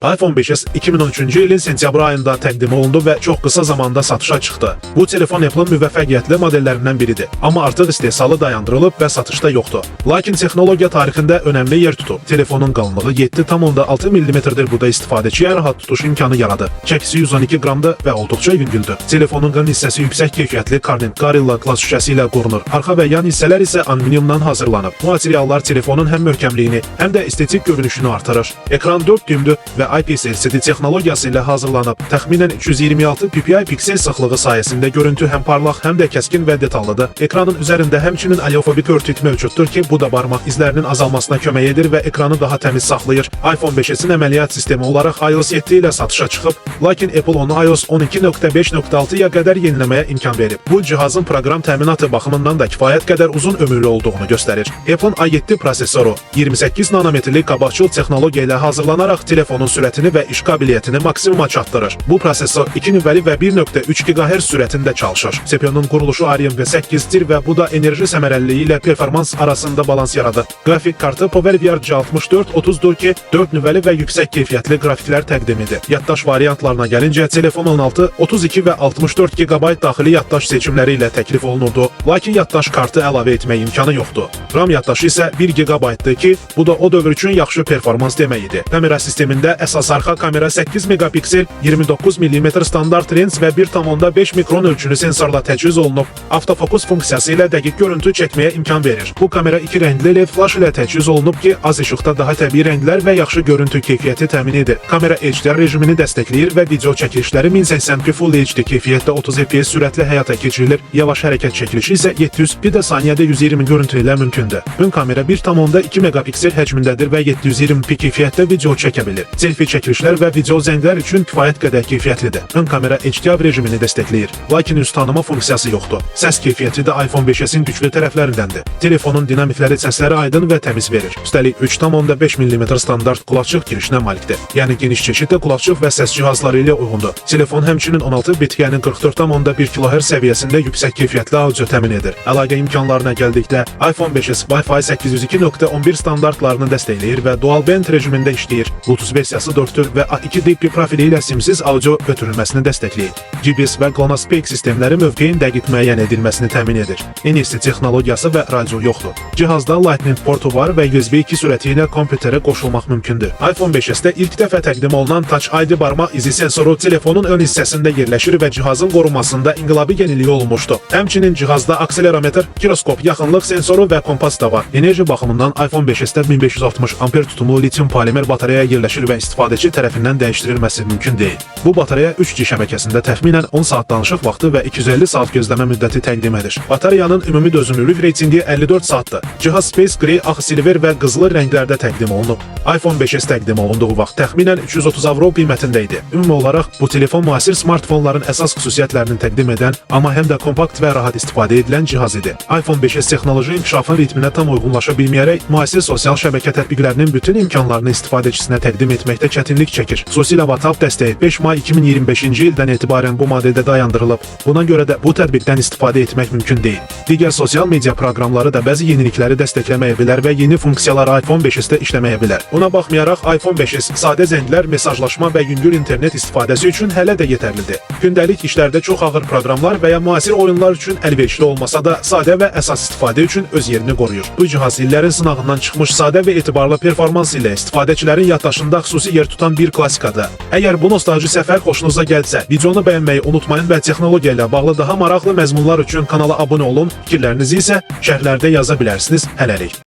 iPhone 5s 2013-cü ilin sentyabr ayında təqdim olundu və çox qısa zamanda satışa çıxdı. Bu telefon Apple-ın müvəffəqiyyətli modellərindən biridir, amma artıq istehsalı dayandırılıb və satışda yoxdur. Lakin texnologiya tarixində önəmli yer tutub. Telefonun qalınlığı 7,6 mm-dir. Bu da istifadəçiyə rahat tutuş imkanı yaradır. Çəkisi 112 qramdır və olduqca yüngüldür. Telefonun ön hissəsi yüksək keyfiyyətli Corning Gorilla Glass şüşəsi ilə qorunur. Arxa və yan hissələr isə alüminiumdan hazırlanıb. Bu materiallar telefonun həm möhkəmliyini, həm də estetik görünüşünü artırır. Ekran 4 düyümdür və IPS LCD texnologiyası ilə hazırlanıb. Təxminən 326 ppi piksel sıxlığı sayəsində görüntü həm parlaq, həm də kəskin və detallıdır. Ekranın üzərində həmçinin oleofobik örtük mövcuddur ki, bu da barmaq izlərinin azalmasına kömək edir və ekranı daha təmiz saxlayır. iPhone 5s-in əməliyyat sistemi olaraq iOS 7 ilə satışa çıxıb, lakin Apple onu iOS 12.5.6-ya qədər yeniləməyə imkan verib. Bu, cihazın proqram təminatı baxımından da kifayət qədər uzun ömürlü olduğunu göstərir. Apple-ın A7 prosesoru 28 nanometrlik qabaqcıl texnologiya ilə hazırlanaraq telefonun sürətini və iş qabiliyyətini maksimuma çatdırır. Bu prosesor 2 nüvəli və 1.3 GHz sürətində çalışır. CPU-nun quruluşu ARM V8-dir və bu da enerji səmərəliliyi ilə performans arasında balans yaradır. Qrafik kartı PowerVR G64 30'dur ki, 4 nüvəli və yüksək keyfiyyətli qrafiklər təqdim edir. Yaddaş variantlarına gəlincə, telefon 16, 32 və 64 GB daxili yaddaş seçimləri ilə təklif olunurdu. Lakin yaddaş kartı əlavə etmək imkanı yoxdur. RAM yaddaşı isə 1 GB-dır ki, bu da o dövr üçün yaxşı performans demək idi. Kamera sistemində əsas arxa kamera 8 megapiksel, 29 mm standart lens və 1,5 mikron ölçülü sensorla təchiz olunub. Avtofokus funksiyası ilə dəqiq görüntü çəkməyə imkan verir. Bu kamera iki rəngli LED flash ilə təchiz olunub ki, az işıqda daha təbii rənglər və yaxşı görüntü keyfiyyəti təmin edir. Kamera HDR rejimini dəstəkləyir və video çəkilişləri 1080p Full HD keyfiyyətdə 30 FPS sürətlə həyata keçirilir. Yavaş hərəkət çəkilişi isə 700p də saniyədə 120 görüntü ilə mümkündür. Ön kamera 1,2 megapiksel həcmindədir və 720p keyfiyyətdə video çəkə bilir. Selfie çəkilişlər və video zənglər üçün kifayət qədər keyfiyyətlidir. Ön kamera HDR rejimini dəstəkləyir. Lakin üz tanıma funksiyası yoxdur. Səs keyfiyyəti də iPhone 5s-in güclü tərəflərindəndir. Telefonun dinamikləri səsləri aydın və təmiz verir. Üstəlik 3,5 mm standart qulaqçıq girişinə malikdir. Yəni geniş çeşiddə qulaqçıq və səs cihazları ilə uyğundur. Telefon həmçinin 16 bit, yəni 44,1 kHz səviyyəsində yüksək keyfiyyətli audio təmin edir. Əlaqə imkanlarına gəldikdə, iPhone 5s Wi-Fi 802.11 standartlarını dəstəkləyir və dual band rejimində işləyir. Bluetooth versiyası 4-dür və A2DP profili ilə simsiz audio ötürülməsini dəstəkləyir. GPS və GLONASS-K sistemləri mövqeyin dəqiq müəyyən edilməsini təmin edir. NFC texnologiyası və radio yoxdur. Cihazda Lightning portu var və USB 2 sürəti ilə kompüterə qoşulmaq mümkündür. iPhone 5s-də ilk dəfə təqdim olunan Touch ID barmaq izi sensoru telefonun ön hissəsində yerləşir və cihazın qorunmasında inqilabi yenilik olmuşdu. Həmçinin cihazda akselerometr, giroskop, yaxınlıq sensoru və kompas da var. Enerji baxımından iPhone 5s-də 1560 amper tutumlu lityum polimer batareya yerləşir və istifadəçi tərəfindən dəyişdirilməsi mümkün deyil. Bu batareya 3G şəbəkəsində təxminən 10 saat danışıq vaxtı və 250 saat gözləmə müddəti təqdim edir. Batareyanın ümumi dözümlülük reytinqi 54 saatdır. Cihaz Space Gray, ağ, silver və qızılı rənglərdə təqdim olunub. iPhone 5s təqdim olunduğu vaxt təxminən 330 avro qiymətində idi. Ümumi olaraq bu telefon müasir smartfonların əsas xüsusiyyətlərini təqdim edən, amma həm də kompakt və rahat istifadə edilən cihaz idi. iPhone 5s texnoloji inkişafın ritminə tam uyğunlaşa bilməyərək müasir sosial şəbəkə tətbiqlərinin bütün imkanlarını istifadəçisinə təqdim etməkdə çətinlik çəkir. Xüsusilə WhatsApp dəstəyi 5 may 2025-ci ildən etibarən bu modeldə dayandırılıb. Buna görə də bu tətbiqdən istifadə etmək mümkün deyil. Digər sosial media proqramları da bəzi yenilikləri dəstəkləməyə bilər və yeni funksiyalar iPhone 5s-də işləməyə bilər. Buna baxmayaraq, iPhone 5s sadə zənglər, mesajlaşma və yüngül internet istifadəsi üçün hələ də yetərlidir. Gündəlik işlərdə çox ağır proqramlar və ya müasir oyunlar üçün əlverişli olmasa da, sadə və əsas istifadə üçün öz yerini qoruyur. Bu cihaz illərin sınağından çıxmış sadə və etibarlı performans ilə istifadəçilərin yaddaşında xüsusi yer tutan bir klassikadır. Əgər bu nostalji səfər xoşunuza gəlsə, videonu bəyənməyi unutmayın və texnologiya ilə bağlı daha maraqlı məzmunlar üçün kanala abunə olun. Fikirlərinizi isə şərhlərdə yaza bilərsiniz. Hələlik.